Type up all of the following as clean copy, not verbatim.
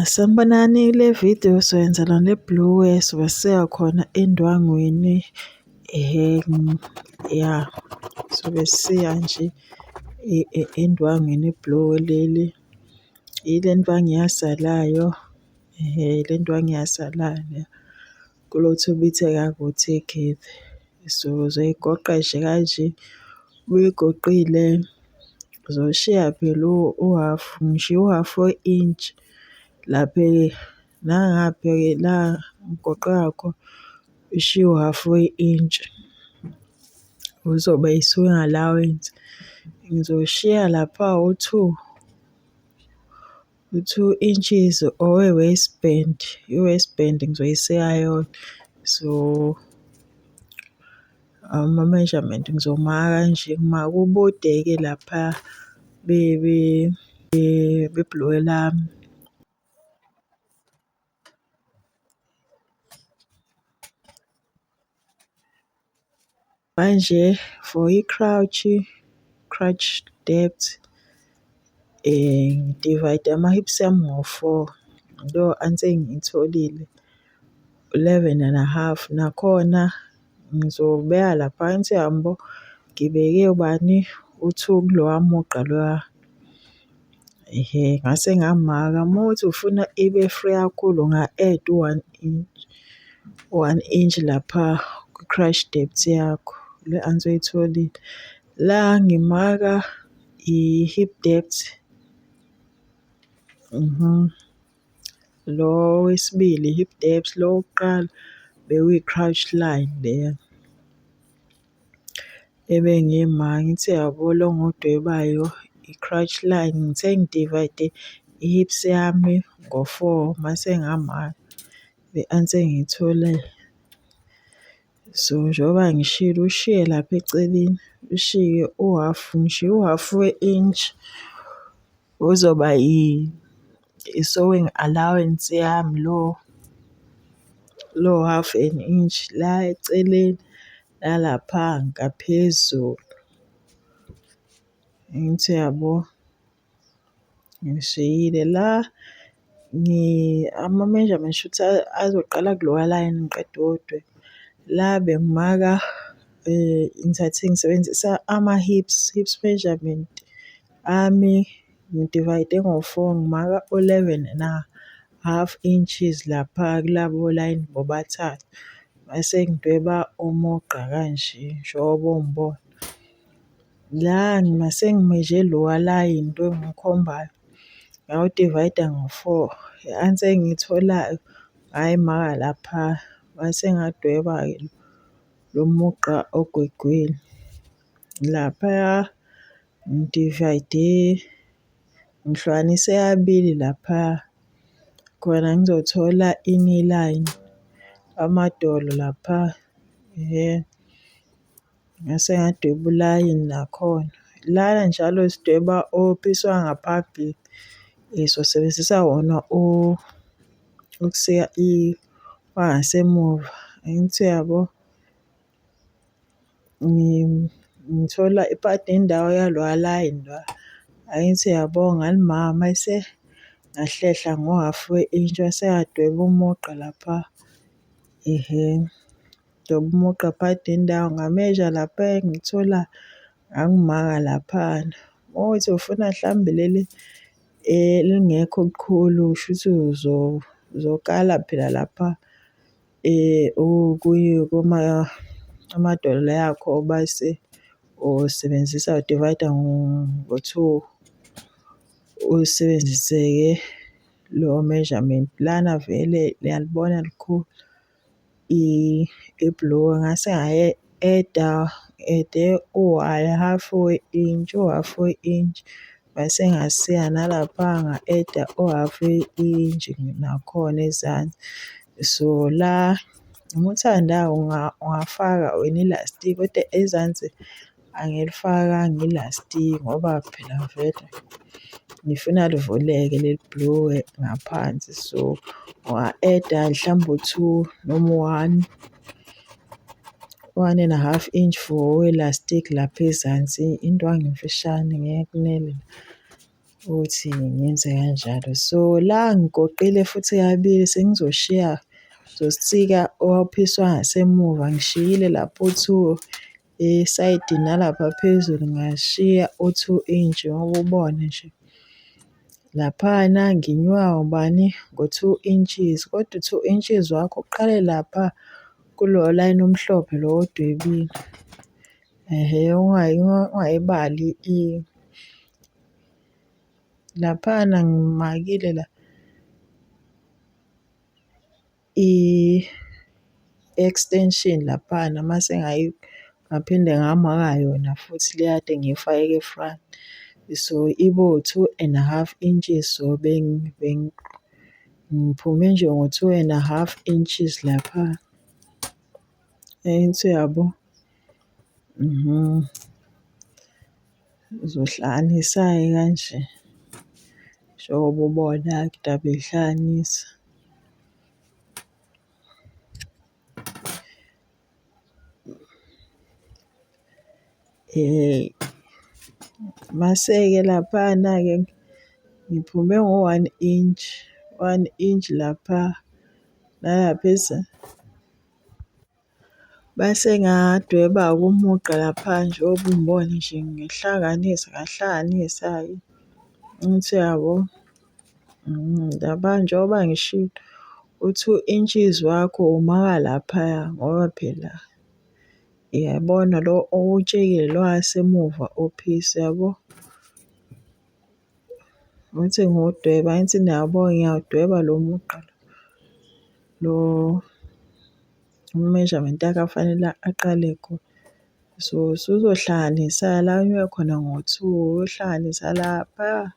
Sanibonani, kule video soyenza lona ibhulukwe sobe siya khona endwangwini ehhe ya sobe siya nje endwangwini ibhulukwe leli. Ile ndwangu eyasalayo, ehhe ile ndwangu eyasalayo le kulo ubitheka . So uzoyigoqa nje kanje, uyigoqile uzoshiya phela uhhafu, ngishiye uhhafu we-inch lapha nangapha-ke la ngigoqe ngakhona ushiye uhhafu we-inch. Uzoba i-sewing allowance. Ngizoshiya lapha u-two, u-two inches owe-waist band, i-waist band ngizoyisika yodwa. So, ama-measurement ngizomaka kanje, ngimake ubude-ke lapha bebhulukwe lami. Manje for i-crouch, crutch depth, ngi-divide ama-hips ami ngo-four, leyo answer engiyitholile, 11.5. Nakhona ngizobeka lapha angithi uyangibona ngibeke ubani u-two kulowa mugqa loya. Ehhe, ngase ngamaka uma kuwukuthi ufuna ibe free kakhulu unga-add u-one inch, u-one inch lapha kwi-crutch depth yakho, le answer oyitholile. La ngimaka i-hip depth, lo wesibili i-hip depth, lo wokuqala bekuyi-crouch line leya. Ebengiyimaka ngithi uyabo lo engiwudwebayo i-crutch line ngithe ngi-divide i-hips yami ngo-four mase ngamaka le answer engiyitholile. So njengoba ngishilo ushiye lapha eceleni, ushiye uhhafu, ngishiye uhhafu we-inch uzoba i-sewing allowance yami lo, lo half an inch la eceleni nalapha ngaphezulu. Angithi uyabo? Ngishiyile la ama-measurement shuthi azoqala kulowa layini ngiqeda ukuwudweba. La bengimaka ngithathe ngisebenzisa ama-hips, hips measurement ami ngi-divide ngo-four ngimaka 11.5 inches lapha kulabo layini bobathathu. Mase ngidweba umugqa kanje njengoba ungibona. La mase ngimeje lowa layini lo engiwukhombayo ngawu-divide-a ngo-four. I-answer engiyitholayo ngayimaka lapha mase ngadweba-ke lo mugqa ogwegwile. Laphaya ngi-divide-e ngihlukanise kabili laphaya khona ngizothola i-knee line, amadolo lapha, ehhe. Ngase ngadweba ulayini nakhona. Lana njalo sidweba ophisi wangaphambili, sosebenzisa wona ukusika wangasemuva. Angithi uyabo? Ngithola ipati nendawo yalowa layini loya. Angithi uyabo ngalimaka mase ngahlehla ngo-half we-inch wase ngadweba umugqa lapha, ehhe. Dweba umugqa phakathi nendawo ngamezha lapha engikuthola ngangimaka laphana. Uma kuwukuthi ufuna hlambe leli elingekho likhulu shuthi uzokala phela lapha amadolo akho base usebenzisa u-divide-a ngo-two, usebenzise-ke lo measurement. Lana vele niyalibona likhulu ibhulukwe ngase ngayi-add-a, ngi-add-e u-half we-inch, u-half we-inch mase ngasika nalapha nga-add-a u-half we-inch nakhona ezansi. So la uma uthanda ungafaka wena ilastiki kodwa ezansi angilifakanga ilastiki ngoba phela vele ngifuna livuleke leli bhulukwe ngaphansi. So unga-add-a mhlawumbe u-two noma u-one, 1.5 inch for elastiki lapha ezansi. Indwangu emfishane ngeke kunele. Ukuthi ngenze kanjalo. So, la ngigoqile futhi kabili sengizoshiya, ngizosika ophisi wangasemuva ngishiyile lapho u-two esayidini nalapha phezulu ngashiya u-two inch ngoba ubona nje. Laphana nginyuka ngobani? Ngo-two inches, kodwa u-two inches wakho uqale lapha kulo layini omhlophe lo owudwebile. Ehhe, ungayibali laphana ngimakile la i-extension laphana mase ngaphinde ngamaka yona futhi le ekade ngiyifake e-front. So, ibe u-two and a half inches. So, ngiphume nje ngo-two and a half inches lapha. Angithi uyabo? Uzohlanganisa-ke kanje njengoba ubona-ke indaba yokuhlanganisa. Mase-ke laphana-ke ngiphume ngo-one inch, one inch lapha nalapha . Bese ngadweba-ke umugqa lapha njengoba ungibona nje ngihlanganisa ngahlanganisa-ke. Angithi uyabo? Lapha njengoba ngishilo u-two inches wakho umaka laphaya ngoba phela uyabona lo owutshekile lo wasemuva uphisi yabo. Ngithi ngiwudweba angithi niyabo ngiyawudweba lo mugqa lo measurement yakhe afanele aqale khona. So, usuzohlanganisa la unyuke khona ngo-two, uyohlanganisa lapha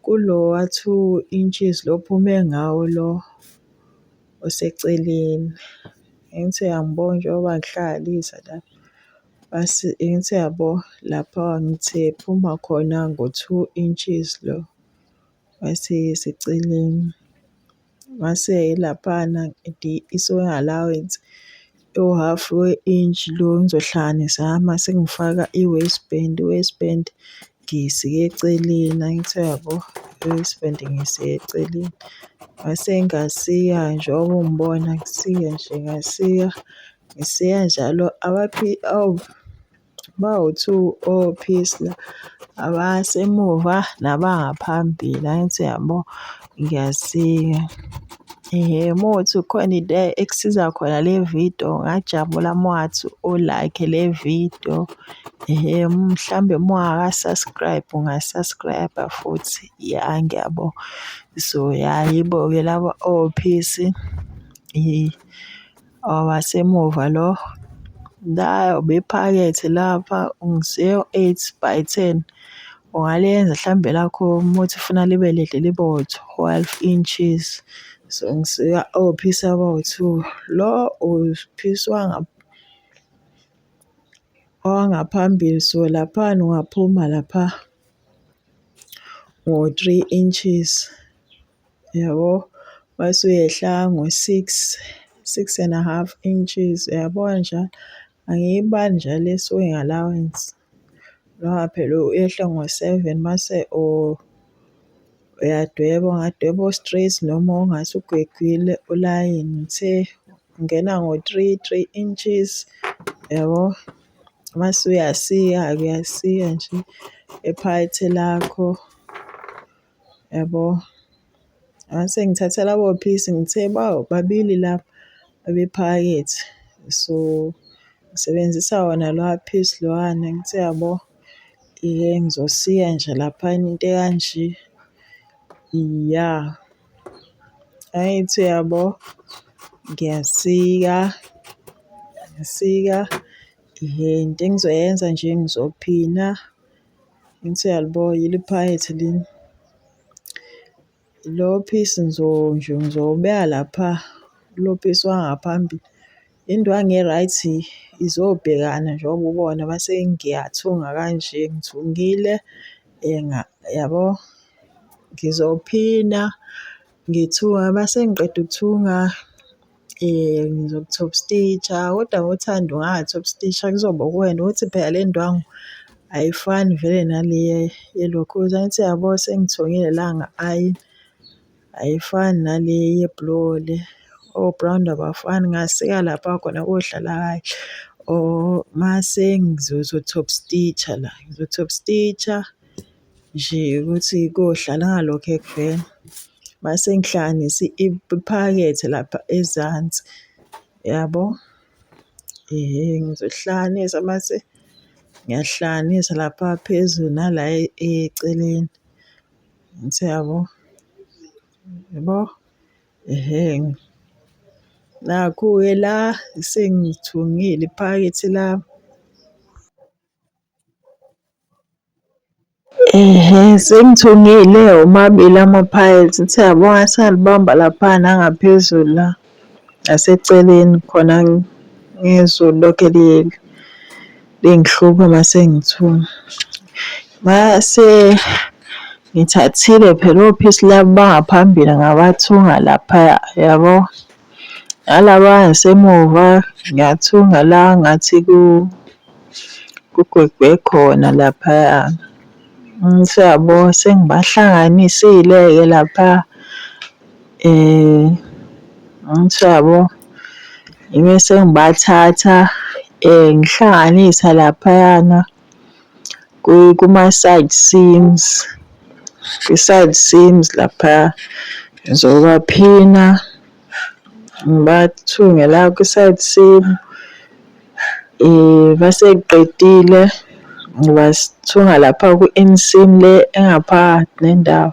kulo wa-two inches lo ophume ngawo lo oseceleni. Angithi uyangibona njengoba ngihlanganisa la. Bese angithi uyabo lapha ngithe phuma khona ngo-two inches lo waseceleni. Mase laphana i-sewing allowance u-half we-inch lo ngizohlanganisa mase ngifaka i-waist band. I-waist band ngiyisike eceleni, angithi uyabo? I-waist band ngiyisike eceleni. Ngase ngasika njengoba ungibona ngisika nje ngasika, ngisika njalo bawu-two ophisi la, abasemuva nabangaphambili, angithi uyabo? Ngiyasika. Ehhe, uma kuwukuthi kukhona into ekusiza khona le vidiyo ngingajabula uma ungathi u-like le vidiyo. Ehhe, mhlambe uma ungaka-subscribe unga-subscribe-a futhi. Ya, ngiyabonga. So, ya yibo-ke laba ophisi owasemuva lo, la bephakethe lapha ngisike u-eight by ten. Ungalenza hlambe elakho uma kuwukuthi ufuna libe lide libe u-twelve inches. So, ngisika ophisi abawu-two. Lo uphisi owangaphambili so laphana ungaphuma lapha ngo-three inches, yabo. Mase uyehla ngo-six, six and a half inches, uyabona njalo. Angiyibali njalo i-sewing allowance ngoba phela uyehla ngo-seven mase uyadweba, ungadweba o-straight noma ongathi ugwegwile ulayini. Ngithe ungena ngo-three, three inches, yabo. Mase uyasika-ke uyasika nje ephakethe lakho, yabo. Ngase ngithatha labo phisi ngithe babili laba abephakethe. So, ngisebenzisa wona lowa phisi lowana angithi uyabo. Ihe ngizosika nje laphayana into ekanje. Ya, angithi uyabo? Ngiyasika, ngiyasika. Ihe, into engizoyenza nje ngizophina. Angithi uyalibo yilo iphakethe leli. Lo phisi nje ngizowubeka lapha kulo phisi wangaphambili. Indwangu e-right izobhekana njengoba ubona mase ngiyathunga kanje ngithungile yabo. Ngizophina ngithunga mase ngiqeda ukuthunga ngizoku-top stitch-a, kodwa ngothando unga-top stitch-a kuzoba uwena ukuthi phela le ndwangu Ayifani vele nale yelokhuza. Angithi uyabo sengithungile la nga-ayina, ayifani nale yebhuluko le. O-brown abafani ngasika lapha khona kohlala kahle. Or mase ngizo-top stitch-a la, ngizo-top stitch-a nje ukuthi kohlala ngalokhe kuvela. Mase ngihlanganise iphakethe lapha ezansi, yabo? Ehhe, ngizohlanganisa mase ngiyahlanganisa lapha phezulu nala eceleni. Angithi uyabo? Yabo? Ehhe. Nakhu-ke la sengithungile iphakethe lami. Ehhe, sengithungile womabili amaphakethe. Ngithe yabo ngase ngalibamba lapha nangaphezulu la ngaseceleni khona ngezolokhe lingihlupha mase ngithunga. Mase ngithathile phela ophisi laba bangaphambili ngabathunga laphaya, yabo. Nalaba angasemuva ngiyathunga la ngathi kugwegwe khona laphaya. Uyabo sengibahlanganisile-ke lapha uyabo. Ngibe sengibathatha ngihlanganisa laphayana kuma-side seams, kwi-side seams laphaya. Ngizobaphina ngibathunge la kwi-side seam. Mase ngiqedile ngibathunga lapha kwi-inseam le engaphakathi nendawo,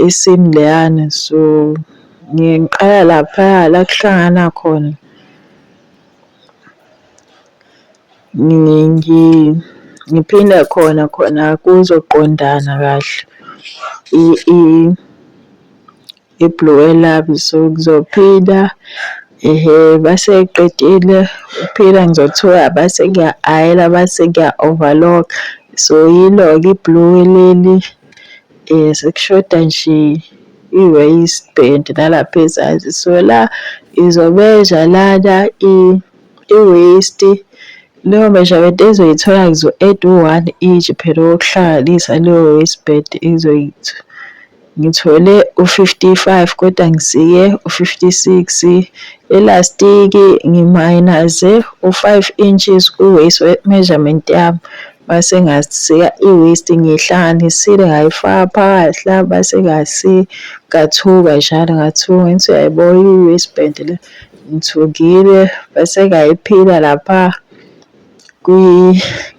i-seam leyana. So, ngiqala laphaya la kuhlangana khona. Ngiphinde khona khona kuzoqondana kahle ibhulukwe lami. So, ngizophinda ehhe mase ngiqedile ukuphila ngizothuka base ngiya-ayina base ngiya-overlock-a. So, yilo-ke ibhulukwe leli sekushoda nje i-waist band nalapha ezansi. So, la ngizomenza lana i-waist, leyo measurement engizoyithola ngizo-add u-one inch phela owokuhlanganisa leyo waist band . Ngithole u-55 kodwa ngisike u-56. Elastiki ngimayinaze u-5 inches kwi-waist measurement yami. Mase ngasika i-waist ngiyihlanganisile ngayifaka phakathi la mase ngasika ngathuka njalo ngathunga. Angithi uyayibona i-waist band le, ngithungile bese ngayiphina lapha.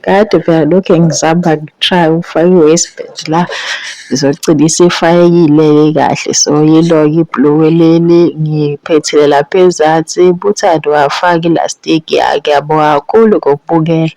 Kade phela lokhu ngizama ngi-try-a ukufaka i-waist band la, izogcina isifakekile-ke kahle. So, yilo-ke ibhulukwe leli, ngiphethile lapha ezansi, uma uthanda ungafaka ilastiki. Ya, ngiyabonga kakhulu ngokubukela.